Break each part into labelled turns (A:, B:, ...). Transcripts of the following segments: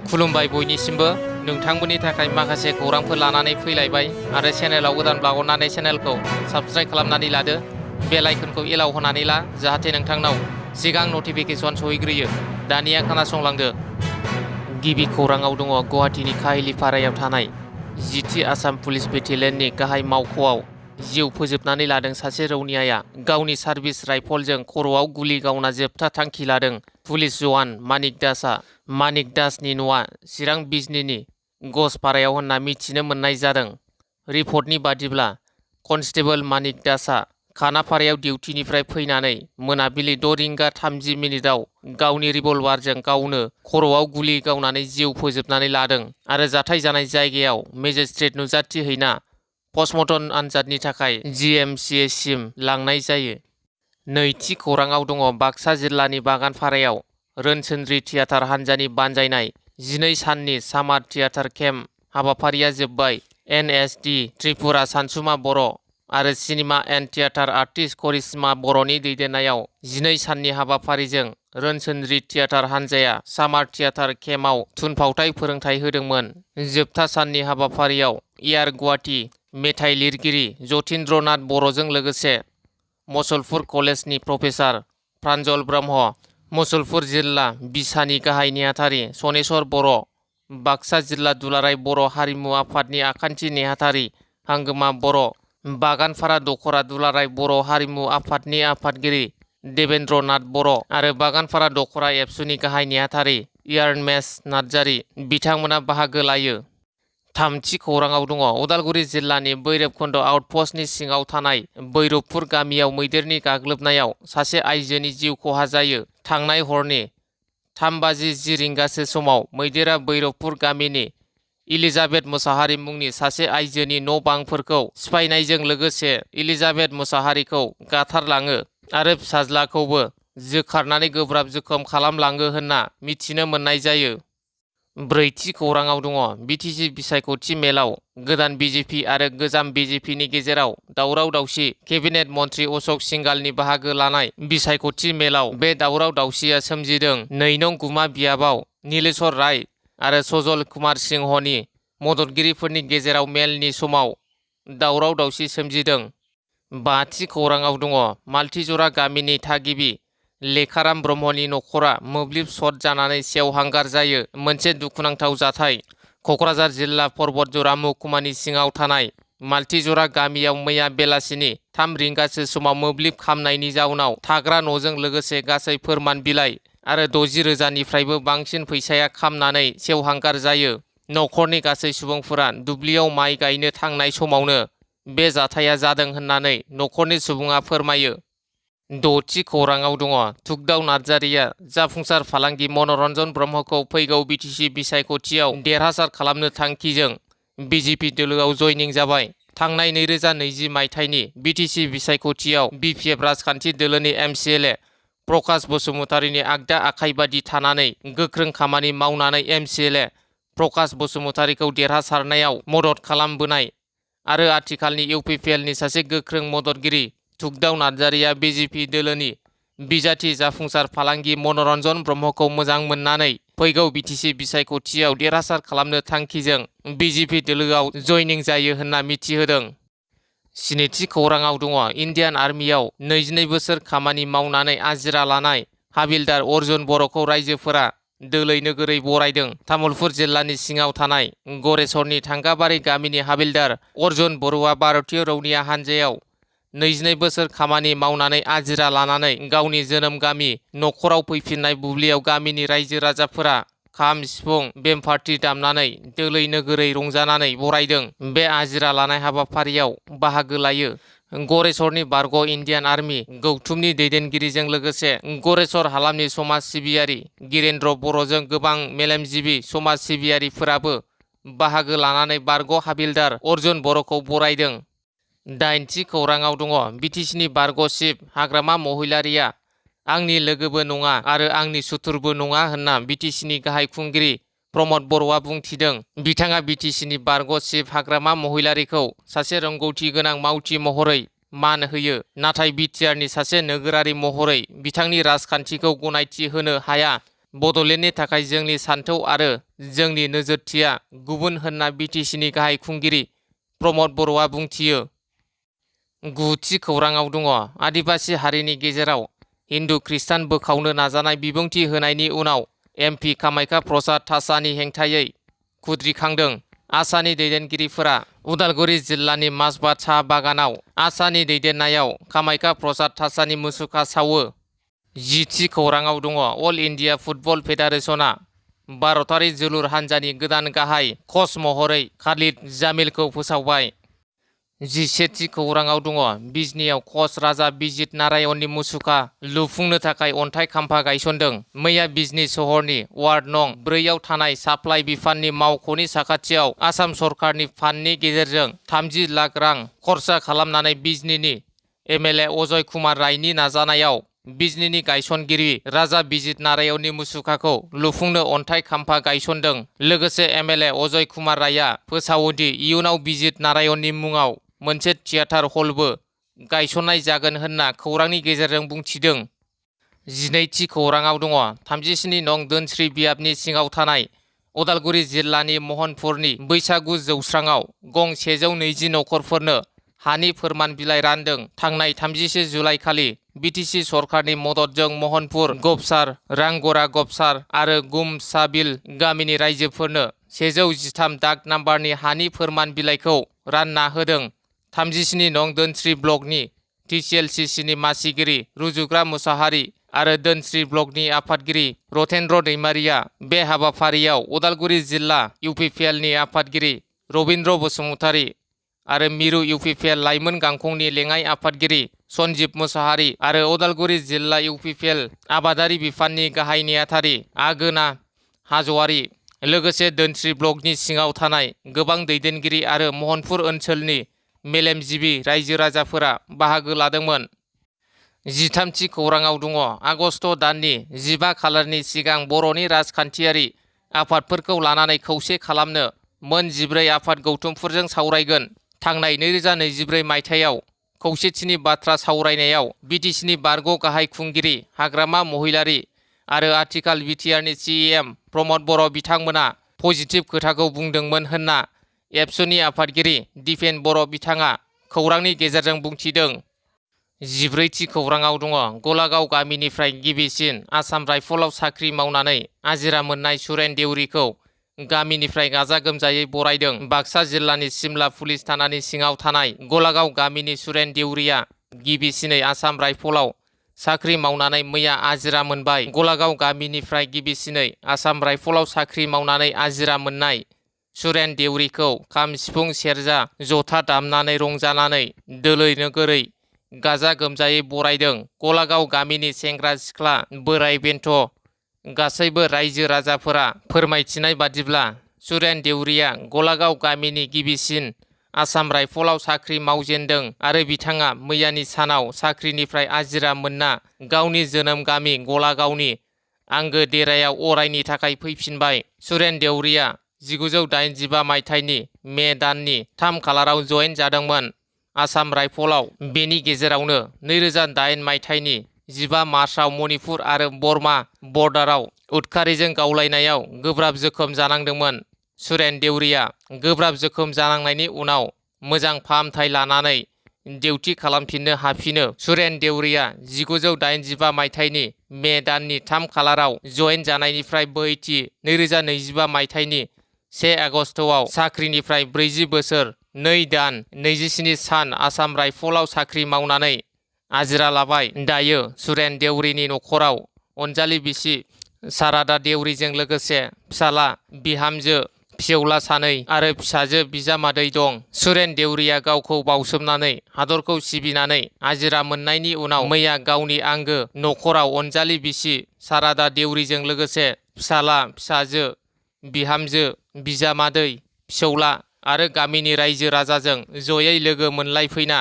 A: खुलुमबाय बयनिसिमबो नोंथांमोननि थाखाय माखासे खौरांफोर लानानै फैलायबाय आरो चेनेलाव गोदानब्ला अननानै चेनेलखौ साबस्क्राइब खालामनानै लादो बेल आइकनखौ एलाव होनानै ला जाहाथे नोंथांनाव सिगां नटिफिकेसन सहैग्रोयो दानिया खोनासंलांदो गिबि खौराङाव दङ गुवाहाटीनि काहिलिपारायाव थानाय जिथि आसाम पुलिस बेटेलियननि गाहाय मावख'आव जिउ फोजोबनानै लादों सासे रौनियाया गावनि सार्भिस राइफलजों खर'आव गुलि गावना जोबथा थांखि लादों पुलिस जवान मानिक दासआ मानिक दासनि न'आ चिरां बिजनीनि गसपारायाव होनना मिथिनो मोननाय जादों रिपर्टनि बादिब्ला कनस्टेबल मानिक दासआ खानापारायाव डिउटिनिफ्राय फैनानै मोनाबिलि 6:30 गावनि रिभलभारजों गावनो खर'आव गुलि गावनानै जिउ फोजोबनानै लादों आरो जाथाय जानाय जायगायाव मेजिस्ट्रेट नुजाथि हैना पस्टमर्टम आनजादनि थाखाय GMCHसिम लांनाय जायो। नैथि खौराङाव दङ बाक्सा जिल्लानि बागानपारायाव रोनसोन्द्रि थियेटार हानजानि बानजायनाय 12 साननि सामार थियेटार केम्प हाबाफारिया जोब्बाय। NSD त्रिपुरा सानसुमा बर' आरो सिनेमा एन्ड थियेटार आर्टिस्ट करिश्मा बर'नि दैदेननायाव 12 साननि हाबाफारिजों रोनसोन्द्रि थियेटार हानजाया सामार थियेटार केम्पआव थुनफावथाय फोरोंथाय होदोंमोन। जोबथा साननि हाबाफारियाव एयार गुवाहाटी मेथाइ लिरगिरि जतीन्द्रनाथ बर'जों लोगोसे मसलपुर कलेजनि प्रफेसार प्रान्जल ब्रह्म, मसलपुर जिल्ला बिसानि गाहाय नेहाथारि सनेश्वर बर', बाक्सा जिल्ला दुलाराय बर' हारिमु आफादनि आखान्थि नेहाथारि हांगोमा बर', बागानपारा दख'रा दुलाराय बर' हारिमु आफादनि आफादगिरि देबेन्द्र नाथ बर' आरो बागानपारा दख'रा एबसुनि गाहाय नेहाथारि एयारनेस नार्जारी बिथांमोना बाहागो लायो। थामथि खौराङाव दङ उदालगुरि जिल्लानि बैरबखुन्द आउटपस्टनि सिङाव थानाय बैरबपुर गामियाव मैदेरनि गाग्लोबनायाव सासे आइजोनि जिउ खहा जायो। थांनाय हरनि 3:10 समाव मैदेरा बैरबपुर गामिनि इलिजाबेथ मुसाहारि मुंनि सासे आइजोनि न' बांफोरखौ सिफायनायजों लोगोसे इलिजाबेथ मुसाहारिखौ गाथारलाङो आरो फिसाज्लाखौबो जोखारनानै गोब्राब जोखोम खालामलाङो होनना मिथिनो मोननाय जायो। ब्रैथि खौराङाव दङ BTC बिसायख'थि मेलाव गोदान BJP आरो गोजाम BJPनि गेजेराव दावराव दावसि केबिनेट मन्त्रि अशक सिंगालनि बाहागो लानाय बिसायख'थि मेलाव बे दावराव दावसिया सोमजिदों। 2 नं गुमा बियाबाव नीलेश्वर राय आरो सजल कुमार सिंहनि मददगिरिफोरनि गेजेराव मेलनि समाव दावराव दावसि सोमजिदों। बाथि खौराङाव दङ मालथिजरा गामिनि थागिबि लेखाराम ब्रह्मनि नखरा मोब्लिब सर्ट जानानै सेवहांगार जायो। मोनसे दुखुनांथाव जाथाय क'क्राझार जिल्ला पर्बतजरा महकुमानि सिङाव थानाय मालथिजरा गामियाव मैया बेलासिनि 3 रिंगासो समाव मोब्लिब खामनायनि जाउनाव थाग्रा न'जों लोगोसे गासै फोरमान बिलाइ आरो 60,000निफ्रायबो बांसिन फैसाया खामनानै सेवहांगार जायो। नखरनि गासै सुबुंफोरा दुब्लियाव माइ गायनो थांनाय समावनो बे जाथाया जादों होननानै नखरनि सुबुङा फोरमायो। द'थि खौराङाव दङ थुगदाव नार्जारीया जाफुंसार फालांगि मनरन्जन ब्रह्मखौ फैगौ BTC बिसायख'थियाव देरहासार खालामनो थांखिजों BJP दोलोआव जयनिं जाबाय। थांनाय 2020 मायथाइनि BTC बिसायख'थियाव BPF राजखान्थि दोलोनि MCLA प्रकाश बसुमतारीनि आगदा आखाइ बादि थानानै गोख्रों खामानि मावनानै MCLA प्रकाश बसुमतारीखौ देरहासारनायाव मदद खालामबोनाय आरो आथिखालनि UPPLनि सासे गोख्रों मददगिरि थुगदाव नार्जारीया BJP दोलोनि बिजाथि जाफुंसार फालांगि मनरन्जन ब्रह्मखौ मोजां मोननानै फैगौ BTC बिसायख'थियाव देरहासार खालामनो थांखिजों BJP दोलोआव जयनिं जायो होनना मिथिहोदों। स्निथि खौराङाव दङ इन्डियान आर्मियाव 22 बोसोर खामानि मावनानै आजिरा लानाय हाबिलदार अर्जुन बर'खौ रायजोफोरा दोलै नोगोरै बरायदों। तामुलपुर जिल्लानि सिङाव थानाय गरेस्वरनि थांगाबारि गामिनि हाबिलदार अर्जुन बर'आ भारतीय रौनिया हानजायाव 22 बोसोर खामानि मावनानै आजिरा लानानै गावनि जोनोम गामि नखराव फैफिननाय बुब्लियाव गामिनि रायजो राजाफोरा खाम सिफुं बेमफार्टि दामनानै दोलै नोगोरै रंजानानै बरायदों। बे आजिरा लानाय हाबाफारियाव बाहागो लायो गरेस्वरनि बारग' इन्डियान आर्मि गौथुमनि दैदेनगिरिजों लोगोसे गरेस्वर हालामनि समाज सिबियारि गिरेन्द्र बर'जों गोबां मेलेमजिबि समाज सिबियारिफोराबो बाहागो लानानै बारग' हाबिलदार अर्जुन बर'खौ बरायदों। 8थि खौराङाव दङ BTCनि बारग' चिफ हाग्रामा महिलारिया आंनि लोगोबो नङा आरो आंनि सुथुरबो नङा होनना BTCनि गाहाय खुंगिरि प्रमद बर'आ बुंथिदों। बिथाङा BTCनि बारग' चिफ हाग्रामा महिलारिखौ सासे रोंगौथि गोनां मावथि महरै मान होयो, नाथाय BTRनि सासे नोगोरारि महरै बिथांनि राजखान्थिखौ गनायथि होनो हाया। बड'लेण्डनि थाखाय जोंनि सान्थौ आरो जोंनि नोजोरथिया गुबुन होनना बिटिसिनि गाहाय खुंगिरि प्रमद बर'आ बुंथियो। गुथि खौराङाव दङ। आदिबासि हारिनि गेजेराव हिन्दु खृष्टान बोखावनो नाजानाय बिबुंथि होनायनि उनाव MP कामाख्या प्रसाद तासानि हेंथायै खुद्रिखांदों। आसानि दैदेनगिरिफोरा उदालगुरि जिल्लानि माजबाद साहा बागानाव आसानि दैदेननायाव कामाख्या प्रसाद तासानि मुसुखा सावो। जिथि खौराङाव दङ। अल इन्डिया फुटबल फेडारेसना भारतारि जोलुर हान्जानि गोदान गाहाय कच महरै खालिद जामिलखौ फोसावबाय। जिसेथि खौराङाव दङ। बिजनीआव कच राजा बिजित नारायणनि मुसुखा लुफुंनो थाखाय अन्थाइ खाम्फा गायसनदों। मैया बिजनी सहरनि वार्ड नं 4आव थानाय साप्लाइ बिफाननि मावख'नि साखाथियाव आसाम सरकारनि फान्डनि गेजेरजों 30 लाख रां खरसा खालामनानै बिजनीनि MLA अजय कुमार रायनि नाजानायाव बिजनीनि गायसनगिरि राजा बिजित नारायणनि मुसुखाखौ लुफुंनो अन्थाइ खाम्फा गायसनदों। लोगोसे MLA अजय कुमार रायआ फोसावोदि इयुनाव बिजित नारायणनि मुङाव मोनसे थियेटार हलबो गायसननाय जागोन होनना खौरांनि गेजेरजों बुंथिदों। 12थि खौराङाव दङ। 37 नं धोनस्री बियाबनि सिङाव थानाय उदालगुरि जिल्लानि महनपुरनि बैसागु जौस्राङाव गं 120 नखरफोरनो हानि फोरमान बिलाइ रानदों। थांनाय 31 जुलाइ खालि बिटिसि सरकारनि मददजों महनपुर गबसार रांगरा गबसार आरो गुमसाबिल गामिनि रायजोफोरनो 113 दाग नाम्बारनि हानि फोरमान बिलाइखौ रानना होदों। 37 नं धोनस्री ब्लकनि TCLCCनि मासिगिरि रुजुग्रा मुसाहारि आरो धोनस्री ब्लकनि आफादगिरि रतेन्द्र दैमारिया बे हाबाफारियाव उदालगुरि जिल्ला UPPLनि आफादगिरि रबिन्द्र बसुमतारी आरो मिरु UPPL लाइमोन गांखंनि लेङाइ आफादगिरि सन्जीब मुसाहारि आरो उदालगुरि जिल्ला UPPL आबादारि बिफाननि गाहाय नेहाथारि आगोना हाज'वारि लोगोसे धोनस्री ब्लकनि सिङाव थानाय गोबां दैदेनगिरि आरो महनपुर ओनसोलनि मेलेमजिबि रायजो राजाफोरा बाहागो लादोंमोन। 13थि खौराङाव दङ। आगस्त दाननि 15 खालारनि सिगां बर'नि राजखान्थियारि आफादफोरखौ लानानै खौसे खालामनो मोन 14 आफाद गौथुमफोरजों सावरायगोन। थांनाय 2024 मायथाइयाव खौसेथिनि बाथ्रा सावरायनायाव बिटिसिनि बारग' गाहाय खुंगिरि हाग्रामा महिलारि आरो आथिखाल बिटिआरनि CEM प्रमद बर' बिथांमोना पजिटिभ खोथाखौ बुंदोंमोन होनना एबसुनि आफादगिरि दिपेन बर' बिथाङा खौरांनि गेजेरजों बुंथिदों। 14थि खौराङाव दङ। गलागाव गामिनिफ्राय गिबिसिन आसाम राइफलाव साख्रि मावनानै आजिरा मोननाय सुरेन देउरिखौ गामिनिफ्राय गाजा गोमजायै बरायदों। बाक्सा जिल्लानि सिमला पुलिस थानानि सिङाव थानाय गलागाव गामिनि सुरेन देउरिया गिबिसिनै आसाम राइफलाव साख्रि मावनानै मैया आजिरा मोनबाय। गलागाव गामिनिफ्राय गिबिसिनै आसाम राइफलाव साख्रि मावनानै आजिरा मोननाय सुरेन देउरिखौ खाम सिफुं सेरजा जथा दामनानै रंजानानै दोलै नोगोरै गाजा गोमजायै बरायदों। गलागाव गामिनि सेंग्रा सिख्ला बोराय बेन्थ गासैबो रायजो राजाफोरा फोरमायथिनाय बादिब्ला सुरेन देउरिया गलागाव गामिनि गिबिसिन आसाम राइफलाव साख्रि मावजेनदों आरो बिथाङा मैयानि सानाव साख्रिनिफ्राय आजिरा मोनना गावनि जोनोम गामि गलागावनि आंगो देरायाव अरायनि थाखाय फैफिनबाय। सुरेन देउरिया 1985 मायथाइनि मे दाननि 3 खालाराव जयेन जादोंमोन आसाम राइफलाव। बेनि गेजेरावनो 2008 मायथाइनि 15 मार्चआव मणिपुर आरो बर्मा बर्डाराव उदखारिजों गावलायनायाव गोब्राब जोखोम जानांदोंमोन। सुरेन देउरिया गोब्राब जोखोम जानांनायनि उनाव मोजां फाहामथाय लानानै डिउटि खालामफिननो हाफिनो। सुरेन देउरिया 1985 मायथाइनि मे दाननि 3 खालाराव जयेन जानायनिफ्राय बोहैथि 2025 मायथाइनि 1 आगस्तआव साख्रिनिफ्राय 40 बोसोर 2 दान 27 सान आसाम राइफलाव साख्रि मावनानै आजिरा लाबाय। दायो सुरेन देउरिनि नखराव अनजालि बिसि सारादा देउरिजों लोगोसे फिसाला बिहामजो फिसौला सानै आरो फिसाजो बिजामादै दं। सुरेन देउरिया गावखौ बावसोमनानै हादरखौ सिबिनानै आजिरा मोननायनि उनाव मैया गावनि आंगो नखराव अनजालि बिसि सारादा देउरिजों लोगोसे फिसाला फिसाजो बिहामजो बिजामादै फिसौला आरो गामिनि रायजो राजाजों जयै लोगो मोनलायफैना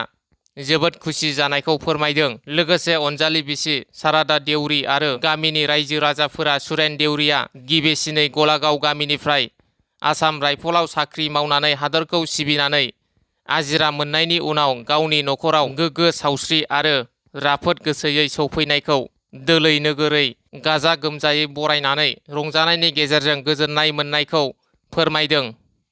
A: जोबोद खुसि जानायखौ फोरमायदों। लोगोसे अनजालि बिसि सारादा देउरि आरो गामिनि रायजो राजाफोरा सुरेन देउरिया गिबिसिनै गलागाव गामिनिफ्राय आसाम राइफलाव साख्रि मावनानै हादरखौ सिबिनानै आजिरा मोननायनि उनाव गावनि नखराव गोग्गो सावस्रि आरो राफोद गोसोयै सौफैनायखौ दोलै नोगोरै गाजा गोमजायै बरायनानै रंजानायनि गेजेरजों गोजोननाय मोननायखौ फोरमायदों।